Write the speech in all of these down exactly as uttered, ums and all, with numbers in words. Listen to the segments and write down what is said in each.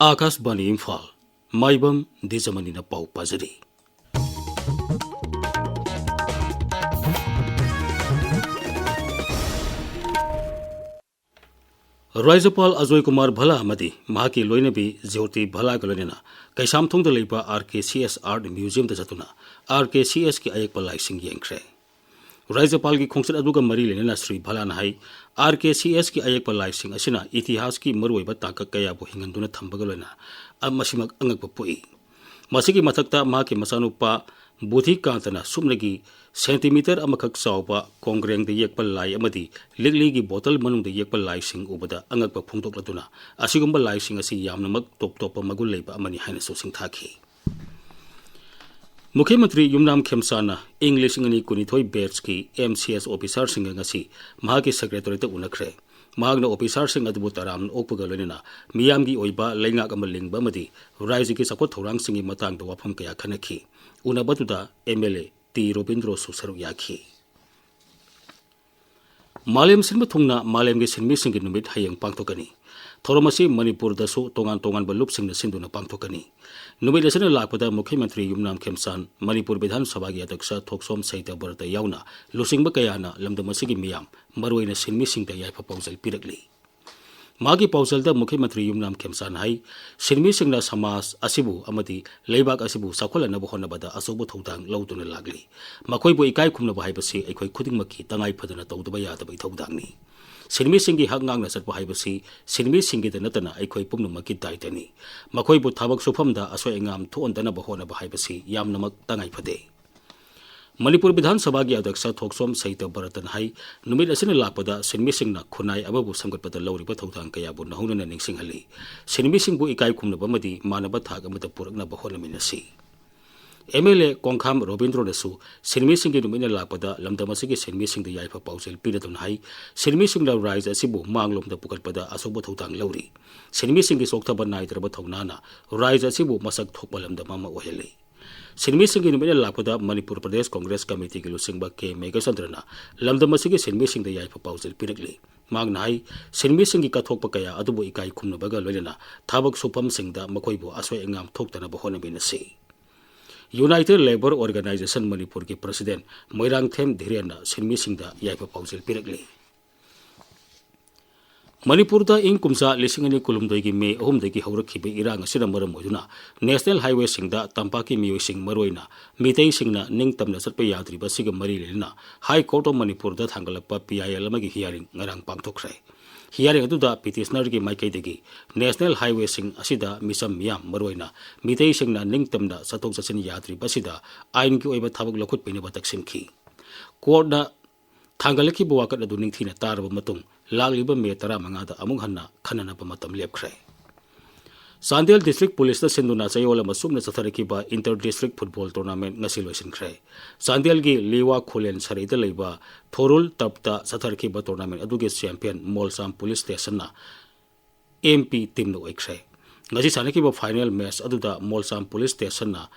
ꯑꯥꯀꯥꯁꯕꯥꯅꯤ ꯏꯝꯐꯥꯜ, ꯃꯥꯏꯕꯝ ꯗꯤꯖꯃꯅꯤꯅ ꯄꯥꯎ ꯄꯥꯖꯔꯤ꯫ ꯔꯥꯖ꯭ꯌꯄꯥꯜ ꯑꯖꯣꯏ ꯀꯨꯃꯥꯔ ꯚꯜꯂꯥ ꯑꯃꯗꯤ ꯃꯍꯥꯛꯀꯤ ꯂꯣꯏꯅꯕꯤ ꯖ꯭ꯌꯣꯇꯤ ꯚꯜꯂꯥꯒ ꯂꯣꯏꯅꯅ ꯀꯩꯁꯥꯝꯊꯣꯡꯗ ꯂꯩꯕ R K C S art ꯃ꯭ꯌꯨꯖꯤꯌꯝꯗ ꯆꯠꯇꯨꯅ ꯑꯥꯔ ꯀꯦ ꯁꯤ ꯑꯦꯁꯀꯤ ꯑꯌꯦꯛꯄ ꯂꯥꯏꯁꯤꯡ ꯌꯦꯡꯈ꯭ꯔꯦ꯫ ꯔꯥꯖ꯭ꯌꯄꯥꯜꯒꯤ ꯈꯣꯡꯆꯠ ꯑꯗꯨꯒ ꯃꯔꯤ ꯂꯩꯅꯅ ꯁ꯭ꯔꯤ ꯚꯜꯂꯥꯅ ꯍꯥꯏ, ꯑꯥꯔ ꯀꯦ ꯁꯤ ꯑꯦꯁꯀꯤ ꯑꯌꯦꯛꯄ ꯂꯥꯏꯁꯤꯡ ꯑꯁꯤꯅ ꯏꯇꯤꯍꯥꯁꯀꯤ ꯃꯔꯨꯑꯣꯏꯕ ꯇꯥꯡꯀꯛ ꯀꯌꯥꯕꯨ ꯍꯤꯡꯍꯟꯗꯨꯅ ꯊꯝꯕꯒ ꯂꯣꯏꯅꯅ ꯃꯁꯤꯃꯛ ꯑꯉꯛꯄ ꯄꯣꯛꯏ꯫ ꯃꯁꯤꯒꯤ ꯃꯊꯛꯇ ꯃꯍꯥꯛꯀꯤ ꯃꯆꯥꯅꯨꯄꯥ ꯕꯨꯙꯤꯀꯥꯟꯇꯅ ꯁꯨꯞꯅꯒꯤ ꯁꯦꯟꯇꯤꯃꯤꯇꯔ ꯑꯃꯈꯛ ꯆꯥꯎꯕ ꯀꯣꯡꯒ꯭ꯔꯦꯡꯗ ꯌꯦꯛꯄ ꯂꯥꯏ ꯑꯃꯗꯤ ꯂꯤꯛꯂꯤꯒꯤ ꯕꯣꯇꯜ ꯃꯅꯨꯡꯗ ꯌꯦꯛꯄ ꯂꯥꯏꯁꯤꯡ ꯎꯕꯗ ꯑꯉꯛꯄ ꯐꯣꯡꯗꯣꯛꯂꯗꯨꯅ ꯑꯁꯤꯒꯨꯝꯕ ꯂꯥꯏꯁꯤꯡ ꯑꯁꯤ ꯌꯥꯝꯅꯃꯛ ꯇꯣꯞ ꯇꯣꯞꯄ ꯃꯒꯨꯟ ꯂꯩꯕ ꯑꯃꯅꯤ ꯍꯥꯏꯅꯁꯨ ꯁꯤꯡꯊꯥꯈꯤ꯫ ꯃꯨꯈ꯭ꯌ ꯃꯟꯇ꯭ꯔꯤ ꯌꯨꯝꯅꯥꯝ ꯈꯦꯝꯆꯥꯟꯅ ꯏꯪ ꯂꯤꯁꯤꯡ ꯑꯅꯤ ꯀꯨꯟꯅꯤꯊꯣꯏ ꯕꯦꯠꯁꯀꯤ ꯑꯦꯝ ꯁꯤ ꯑꯦꯁ ꯑꯣꯐꯤꯁꯥꯔꯁꯤꯡꯒ ꯉꯁꯤ ꯃꯍꯥꯛꯀꯤ ꯁꯦꯀ꯭ꯔꯦꯇꯔꯤꯌꯦꯠꯇ ꯎꯅꯈ꯭ꯔꯦ꯫ ꯃꯍꯥꯛꯅ ꯑꯣꯐꯤꯁꯥꯔꯁꯤꯡ ꯑꯗꯨꯕꯨ ꯇꯔꯥꯝꯅ ꯑꯣꯛꯄꯒ ꯂꯣꯏꯅꯅ ꯃꯤꯌꯥꯝꯒꯤ ꯑꯣꯏꯕ ꯂꯩꯉꯥꯛ ꯑꯃ ꯂꯤꯡꯕ ꯑꯃꯗꯤ ꯔꯥꯏꯖ꯭ꯌꯒꯤ ꯆꯥꯎꯈꯠ ꯊꯧꯔꯥꯡꯁꯤꯡꯒꯤ ꯃꯇꯥꯡꯗ ꯋꯥꯐꯝ ꯀꯌꯥ ꯈꯟꯅꯈꯤ꯫ ꯎꯅꯕꯗꯨꯗ ꯑꯦꯝ ꯑꯦꯜ ꯑꯦ ꯇꯤ ꯔꯣꯕꯤꯟꯗ꯭ꯔꯣꯁꯨ ꯁꯔꯨꯛ ꯌꯥꯈꯤ꯫ ꯃꯥꯂꯦꯝ ꯁꯤꯟꯕ ꯊꯨꯡꯅ ꯃꯥꯂꯦꯝꯒꯤ ꯁꯤꯟꯃꯤꯁꯤꯡꯒꯤ ꯅꯨꯃꯤꯠ ꯍꯌꯦꯡ ꯄꯥꯡꯊꯣꯛꯀꯅꯤ꯫ ꯊꯧꯔꯝ ꯑꯁꯤ ꯃꯅꯤꯄꯨꯔꯗꯁꯨ ꯇꯣꯉꯥꯟ ꯇꯣꯉꯥꯟꯕ ꯂꯨꯞꯁꯤꯡꯅ ꯁꯤꯟꯗꯨꯅ ꯄꯥꯡꯊꯣꯛꯀꯅꯤ꯫ ꯅꯨꯃꯤꯠ ꯑꯁꯤꯅ ꯂꯥꯛꯄꯗ ꯃꯨꯈ꯭ꯌ ꯃꯟꯇ꯭ꯔꯤ ꯌꯨꯝꯅꯥꯝ ꯈꯦꯝꯆꯥꯟ ꯃꯅꯤꯄꯨꯔ ꯕꯤꯙꯥꯟ ꯁꯚꯥꯒꯤ ꯑꯗ꯭ꯌꯛꯁ ꯊꯣꯛꯁꯣꯝ ꯁꯩꯇꯕ꯭ꯔꯇ ꯌꯥꯎꯅ ꯂꯨꯆꯤꯡꯕ ꯀꯌꯥꯅ ꯂꯝꯗꯝ ꯑꯁꯤꯒꯤ ꯃꯤꯌꯥꯝ, ꯃꯔꯨꯑꯣꯏꯅ ꯁꯤꯟꯃꯤꯁꯤꯡꯗ ꯌꯥꯏꯐ ꯄꯥꯎꯖꯦꯜ ꯄꯤꯔꯛꯂꯤ꯫ ꯃꯍꯥꯛꯀꯤ ꯄꯥꯎꯖꯦꯜꯗ ꯃꯨꯈ꯭ꯌ ꯃꯟꯇ꯭ꯔꯤ ꯌꯨꯝꯅꯥꯝ ꯈꯦꯝꯆꯥꯟ ꯍꯥꯏ, ꯁꯤꯟꯃꯤꯁꯤꯡꯅ ꯁꯃꯥꯖ ꯑꯁꯤꯕꯨ ꯑꯃꯗꯤ ꯂꯩꯕꯥꯛ ꯑꯁꯤꯕꯨ ꯆꯥꯎꯈꯠꯍꯟꯅꯕ ꯍꯣꯠꯅꯕꯗ ꯑꯆꯧꯕ ꯊꯧꯗꯥꯡ ꯂꯧꯗꯨꯅ ꯂꯥꯛꯂꯤ꯫ ꯃꯈꯣꯏꯕꯨ ꯏꯀꯥꯏ ꯈꯨꯝꯅꯕ ꯍꯥꯏꯕꯁꯤ ꯑꯩꯈꯣꯏ ꯈꯨꯗꯤꯡꯃꯛꯀꯤ ꯇꯉꯥꯏ ꯐꯗꯅ ꯇꯧꯗꯕ ꯌꯥꯗꯕ ꯏꯊꯧꯗꯥꯡꯅꯤ꯫ ꯁꯤꯟꯃꯤꯁꯤꯡꯒꯤ ꯍꯛ ꯉꯥꯛꯅ ꯆꯠꯄ ꯍꯥꯏꯕꯁꯤ ꯁꯤꯟꯃꯤꯁꯤꯡꯒꯤꯗ ꯅꯠꯇꯅ ꯑꯩꯈꯣꯏ ꯄꯨꯝꯅꯃꯛꯀꯤ ꯗꯥꯏꯇꯅꯤ꯫ ꯃꯈꯣꯏꯕꯨ ꯊꯕꯛ ꯁꯨꯐꯝꯗ ꯑꯁꯣꯏ ꯑꯉꯥꯝ ꯊꯣꯛꯍꯟꯗꯅꯕ ꯍꯣꯠꯅꯕ ꯍꯥꯏꯕꯁꯤ ꯌꯥꯝꯅꯃꯛ ꯇꯉꯥꯏ ꯐꯗꯦ꯫ ꯃꯅꯤꯄꯨꯔ ꯕꯤꯙꯥꯟ ꯁꯚꯥꯒꯤ ꯑꯗ꯭ꯌꯛꯁ ꯊꯣꯛꯁꯣꯝ ꯁꯍꯤꯇ꯭ꯌ ꯚꯥꯔꯠꯇꯅ ꯍꯥꯏ, ꯅꯨꯃꯤꯠ ꯑꯁꯤꯅ ꯂꯥꯛꯄꯗ ꯁꯤꯟꯃꯤꯁꯤꯡꯅ ꯈꯨꯟꯅꯥꯏ ꯑꯃꯕꯨ ꯁꯦꯝꯒꯠꯄꯗ ꯂꯧꯔꯤꯕ ꯊꯧꯗꯥꯡ ꯀꯌꯥꯕꯨ ꯅꯧꯍꯧꯅꯅ ꯅꯤꯡꯁꯤꯡꯍꯜꯂꯤ꯫ ꯁꯤꯟꯃꯤꯁꯤꯡꯕꯨ ꯏꯀꯥꯏ ꯈꯨꯝꯅꯕ ꯑꯃꯗꯤ ꯃꯥꯟꯅꯕ ꯊꯥꯛ ꯑꯃꯗ ꯄꯨꯔꯛꯅꯕ ꯍꯣꯠꯅꯃꯤꯟꯅꯁꯤ꯫ ꯑꯦꯝ ꯑꯦꯜ ꯑꯦ ꯀꯣꯡꯈꯥꯝ ꯔꯣꯕꯤꯟꯗ꯭ꯔꯣꯅꯁꯨ ꯁꯤꯟꯃꯤꯁꯤꯡꯒꯤ ꯅꯨꯃꯤꯠꯅ ꯂꯥꯛꯄꯗ ꯂꯝꯗꯝ ꯑꯁꯤꯒꯤ ꯁꯤꯟꯃꯤꯁꯤꯡꯗ ꯌꯥꯏꯐ ꯄꯥꯎꯖꯦꯜ ꯄꯤꯔꯗꯨꯅ ꯍꯥꯏ, ꯁꯤꯟꯃꯤꯁꯤꯡꯅ ꯔꯥꯏꯖ꯭ꯌ ꯑꯁꯤꯕꯨ ꯃꯥꯡꯂꯣꯝꯗ ꯄꯨꯈꯠꯄꯗ ꯑꯆꯧꯕ ꯊꯧꯗꯥꯡ ꯂꯧꯔꯤ꯫ ꯁꯤꯟꯃꯤꯁꯤꯡꯒꯤ ꯆꯣꯛꯊꯕ ꯅꯥꯏꯗ꯭ꯔꯕ ꯊꯧꯅꯥꯅ ꯔꯥꯏꯖ꯭ꯌ ꯑꯁꯤꯕꯨ ꯃꯁꯛ ꯊꯣꯛꯄ ꯂꯝꯗꯝ ꯑꯃ ꯑꯣꯏꯍꯜꯂꯤ꯫ ꯁꯤꯟꯃꯤꯁꯤꯡꯒꯤ ꯅꯨꯃꯤꯠꯅ ꯂꯥꯛꯄꯗ ꯃꯅꯤꯄꯨꯔ ꯄ꯭ꯔꯗꯦꯁ ꯀꯣꯡꯒ꯭ꯔꯦꯁ ꯀꯃꯤꯇꯤꯒꯤ ꯂꯨꯆꯤꯡꯕ ꯀꯦ ꯃꯦꯘꯆꯟꯗ꯭ꯔꯅ ꯂꯝꯗꯝ ꯑꯁꯤꯒꯤ ꯁꯤꯟꯃꯤꯁꯤꯡꯗ ꯌꯥꯏꯐ ꯄꯥꯎꯖꯦꯜ ꯄꯤꯔꯛꯂꯤ꯫ ꯃꯍꯥꯛꯅ ꯍꯥꯏ, ꯁꯤꯟꯃꯤꯁꯤꯡꯒꯤ ꯀꯠꯊꯣꯛꯄ ꯀꯌꯥ ꯑꯗꯨꯕꯨ ꯏꯀꯥꯏ ꯈꯨꯝꯅꯕꯒ ꯂꯣꯏꯅꯅ ꯊꯕꯛ ꯁꯨꯐꯝꯁꯤꯡꯗ ꯃꯈꯣꯏꯕꯨ ꯑꯁꯣꯏ ꯑꯉꯥꯝ ꯊꯣꯛꯇꯅꯕ ꯍꯣꯠꯅꯃꯤꯟꯅꯁꯤ꯫ United Labour Organization ꯃꯅꯤꯄꯨꯔꯒꯤ president ꯃꯣꯏꯔꯥꯡꯊꯦꯝ ꯙꯤꯔꯦꯟꯅ ꯁꯤꯟꯃꯤꯁꯤꯡꯗ ꯌꯥꯏꯐ ꯄꯥꯎꯖꯦꯜ ꯄꯤꯔꯛꯂꯤ꯫ ꯃꯅꯤꯄꯨꯔꯗ ꯏꯪ ꯀꯨꯝꯖꯥ ꯂꯤꯁꯤꯡ ꯑꯅꯤ ꯀꯨꯟꯍꯨꯝꯗꯣꯏꯒꯤ ꯃꯦ ꯑꯍꯨꯝꯗꯒꯤ ꯍꯧꯔꯛꯈꯤꯕ ꯏꯔꯥꯡ ꯑꯁꯤꯅ ꯃꯔꯝ ꯑꯣꯏꯗꯨꯅ ꯅꯦꯁꯅꯦꯜ ꯍꯥꯏꯋꯦꯁꯤꯡꯗ ꯇꯝꯄꯥꯛꯀꯤ ꯃꯤꯑꯣꯏꯁꯤꯡ, ꯃꯔꯨꯑꯣꯏꯅ ꯃꯤꯇꯩꯁꯤꯡꯅ ꯅꯤꯡꯇꯝꯅ ꯆꯠꯄ ꯌꯥꯗ꯭ꯔꯤꯕ ꯑꯁꯤꯒ ꯃꯔꯤ ꯂꯩꯅꯅ High Court of ꯃꯅꯤꯄꯨꯔꯗ ꯊꯥꯡꯒꯠꯂꯛꯄ P I L ꯑꯃꯒꯤ hearing ꯉꯔꯥꯡ ꯄꯥꯡꯊꯣꯛꯈ꯭ꯔꯦ꯫ Hearing ꯑꯗꯨꯗ petitionerꯒꯤ ꯃꯥꯏꯀꯩꯗꯒꯤ ꯅꯦꯁꯅꯦꯜ ꯍꯥꯏꯋꯦꯁꯤꯡ ꯑꯁꯤꯗ ꯃꯤꯆꯝ ꯃꯤꯌꯥꯝ, ꯃꯔꯨꯑꯣꯏꯅ ꯃꯤꯇꯩꯁꯤꯡꯅ ꯅꯤꯡꯇꯝꯅ ꯆꯠꯊꯣꯛ ꯆꯠꯁꯤꯟ ꯌꯥꯗ꯭ꯔꯤꯕ ꯑꯁꯤꯗ ꯑꯥꯏꯟꯒꯤ ꯑꯣꯏꯕ ꯊꯕꯛ ꯂꯧꯈꯠꯄꯩꯅ ꯋꯥꯇꯛ ꯁꯤꯟꯈꯤ꯫ Courtꯅ ꯊꯥꯡꯒꯠꯂꯛꯈꯤꯕ ꯋꯥꯀꯠ ꯑꯗꯨ ꯅꯤꯡꯊꯤꯅ ꯇꯥꯔꯕ ꯃꯇꯨꯡ, ꯂꯥꯛꯂꯤꯕ ꯃꯦ ꯇꯔꯥꯃꯉꯥꯗ ꯑꯃꯨꯛ ꯍꯟꯅ ꯈꯟꯅꯅꯕ ꯃꯇꯝ ꯂꯦꯞꯈ꯭ꯔꯦ꯫ ꯆꯥꯟꯗꯦꯜ District Policeꯅ ꯁꯤꯟꯗꯨꯅ ꯆꯌꯣꯜ ꯑꯃ ꯆꯨꯞꯅ ꯆꯠꯊꯔꯛꯈꯤꯕ Inter District Football Tournament ꯉꯁꯤ ꯂꯣꯏꯁꯤꯟꯈ꯭ꯔꯦ꯫ ꯆꯥꯟꯗꯦꯜꯒꯤ ꯂꯤꯋꯥ ꯈꯨꯂꯦꯟ ꯁꯔꯩꯗ ꯂꯩꯕ ꯊꯣꯔꯨꯜ turfꯇ ꯆꯠꯊꯔꯛꯈꯤꯕ tournament ꯑꯗꯨꯒꯤ champion ꯃꯣꯜꯁꯥꯝ Police Stationꯅ M P teamꯅ ꯑꯣꯏꯈ꯭ꯔꯦ꯫ ꯉꯁꯤ ꯁꯥꯟꯅꯈꯤꯕ final match ꯑꯗꯨꯗ ꯃꯣꯜꯁꯥꯝ Police Stationꯅ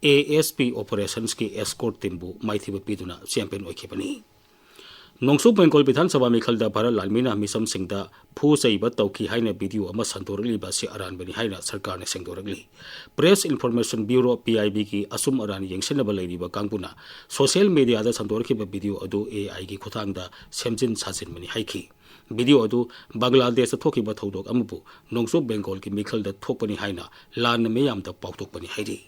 A S P Operationsꯀꯤ Escort teamꯕꯨ ꯃꯥꯏꯊꯤꯕ ꯄꯤꯗꯨꯅ champion ꯑꯣꯏꯈꯤꯕꯅꯤ꯫ ꯅꯣꯡꯆꯨꯞ ꯕꯦꯡꯒꯣꯜ ꯕꯤꯙꯥꯟ ꯁꯚꯥ ꯃꯤꯈꯜꯗ ꯚꯥꯔꯠ ꯂꯥꯟꯃꯤꯅ ꯃꯤꯆꯝꯁꯤꯡꯗ ꯐꯨ ꯆꯩꯕ ꯇꯧꯈꯤ ꯍꯥꯏꯅ video ꯑꯃ ꯁꯟꯗꯣꯔꯛꯂꯤꯕ ꯑꯁꯤ ꯑꯔꯥꯟꯕꯅꯤ ꯍꯥꯏꯅ ꯁꯔꯀꯥꯔꯅ ꯁꯦꯡꯗꯣꯔꯛꯂꯤ꯫ Press Information Bureau, P I Bꯒꯤ ꯑꯆꯨꯝ ꯑꯔꯥꯟ ꯌꯦꯡꯁꯤꯟꯅꯕ ꯂꯩꯔꯤꯕ ꯀꯥꯡꯕꯨꯅ social mediaꯗ ꯁꯟꯗꯣꯔꯛꯈꯤꯕ video ꯑꯗꯨ A Iꯒꯤ ꯈꯨꯠꯊꯥꯡꯗ ꯁꯦꯝꯖꯤꯟ ꯁꯥꯖꯤꯟꯕꯅꯤ ꯍꯥꯏꯈꯤ꯫ Video ꯑꯗꯨ ꯕꯪꯒ꯭ꯂꯥꯗꯦꯁꯇ ꯊꯣꯛꯈꯤꯕ ꯊꯧꯗꯣꯛ ꯑꯃꯕꯨ ꯅꯣꯡꯆꯨꯞ ꯕꯦꯡꯒꯣꯜꯒꯤ ꯃꯤꯈꯜꯗ ꯊꯣꯛꯄꯅꯤ ꯍꯥꯏꯅ ꯂꯥꯟꯅ ꯃꯤꯌꯥꯝꯗ ꯄꯥꯎꯊꯣꯛꯄꯅꯤ ꯍꯥꯏꯔꯤ꯫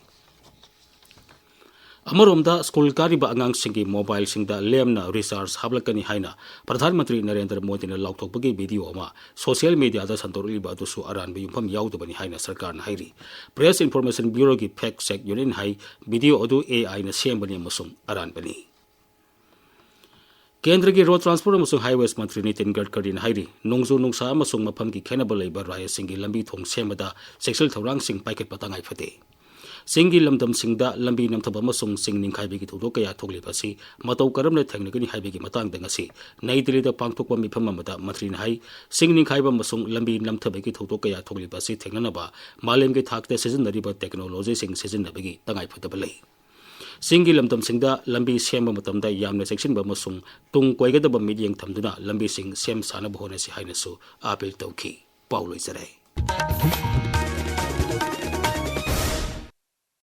ꯑꯃꯔꯣꯝꯗ, ꯁ꯭ꯀꯨꯜ ꯀꯥꯔꯤꯕ ꯑꯉꯥꯡꯁꯤꯡꯒꯤ mobileꯁꯤꯡꯗ ꯂꯦꯝꯅ recharge ꯍꯥꯞꯂꯛꯀꯅꯤ ꯍꯥꯏꯅ ꯄ꯭ꯔꯙꯥꯟ ꯃꯟꯇ꯭ꯔꯤ ꯅꯔꯦꯟꯗ꯭ꯔ ꯃꯣꯗꯤꯅ ꯂꯥꯎꯊꯣꯛꯄꯒꯤ video ꯑꯃ social mediaꯗ ꯁꯟꯗꯣꯔꯛꯂꯤꯕ ꯑꯗꯨꯁꯨ ꯑꯔꯥꯟꯕ ꯌꯨꯝꯐꯝ ꯌꯥꯎꯗꯕꯅꯤ ꯍꯥꯏꯅ ꯁꯔꯀꯥꯔꯅ ꯍꯥꯏꯔꯤ꯫ Press Information Bureauꯒꯤ fact check unitꯅ ꯍꯥꯏ, video ꯑꯗꯨ A Iꯅ ꯁꯦꯝꯕꯅꯤ ꯑꯃꯁꯨꯡ ꯑꯔꯥꯟꯕꯅꯤ꯫ ꯀꯦꯟꯗ꯭ꯔꯒꯤ Road Transport ꯑꯃꯁꯨꯡ Highways ꯃꯟꯇ꯭ꯔꯤ ꯅꯤꯇꯤꯟ ꯒꯗꯀꯔꯤꯅ ꯍꯥꯏꯔꯤ, ꯅꯣꯡꯖꯨ ꯅꯨꯡꯁꯥ ꯑꯃꯁꯨꯡ ꯃꯐꯝꯒꯤ ꯈꯦꯠꯅꯕ ꯂꯩꯕ ꯔꯥꯖ꯭ꯌꯁꯤꯡꯒꯤ ꯂꯝꯕꯤ ꯊꯣꯡ ꯁꯦꯝꯕꯗ ꯆꯦꯛꯁꯤꯜ ꯊꯧꯔꯥꯡꯁꯤꯡ ꯄꯥꯏꯈꯠꯄ ꯇꯉꯥꯏ ꯐꯗꯦ꯫ ꯆꯤꯡꯒꯤ ꯂꯝꯗꯝꯁꯤꯡꯗ ꯂꯝꯕꯤ ꯅꯝꯊꯕ ꯑꯃꯁꯨꯡ ꯆꯤꯡ ꯅꯤꯡꯈꯥꯏꯕꯒꯤ ꯊꯧꯗꯣꯛ ꯀꯌꯥ ꯊꯣꯛꯂꯤꯕ ꯑꯁꯤ ꯃꯇꯧ ꯀꯔꯝꯅ ꯊꯦꯡꯅꯒꯅꯤ ꯍꯥꯏꯕꯒꯤ ꯃꯇꯥꯡꯗ ꯉꯁꯤ ꯅꯩ ꯗꯤꯜꯂꯤꯗ ꯄꯥꯡꯊꯣꯛꯄ ꯃꯤꯐꯝ ꯑꯃꯗ ꯃꯟꯇ꯭ꯔꯤꯅ ꯍꯥꯏ, ꯆꯤꯡ ꯅꯤꯡꯈꯥꯏꯕ ꯑꯃꯁꯨꯡ ꯂꯝꯕꯤ ꯅꯝꯊꯕꯒꯤ ꯊꯧꯗꯣꯛ ꯀꯌꯥ ꯊꯣꯛꯂꯤꯕ ꯑꯁꯤ ꯊꯦꯡꯅꯅꯕ ꯃꯥꯂꯦꯝꯒꯤ ꯊꯥꯛꯇ ꯁꯤꯖꯤꯟꯅꯔꯤꯕ technologyꯁꯤꯡ ꯁꯤꯖꯤꯟꯅꯕꯒꯤ ꯇꯉꯥꯏ ꯐꯗꯕ ꯂꯩ꯫ ꯆꯤꯡꯒꯤ ꯂꯝꯗꯝꯁꯤꯡꯗ ꯂꯝꯕꯤ ꯁꯦꯝꯕ ꯃꯇꯝꯗ ꯌꯥꯝꯅ ꯆꯦꯛꯁꯤꯟꯕ ꯑꯃꯁꯨꯡ ꯇꯨꯡ ꯀꯣꯏꯒꯗꯕ ꯃꯤꯠꯌꯦꯡ ꯊꯝꯗꯨꯅ ꯂꯝꯕꯤꯁꯤꯡ ꯁꯦꯝ ꯁꯥꯅꯕ ꯍꯣꯠꯅꯁꯤ ꯍꯥꯏꯅꯁꯨ ꯑꯥꯄꯤꯜ ꯇꯧꯈꯤ꯫ ꯄꯥꯎ ꯂꯣꯏꯖꯔꯦ꯫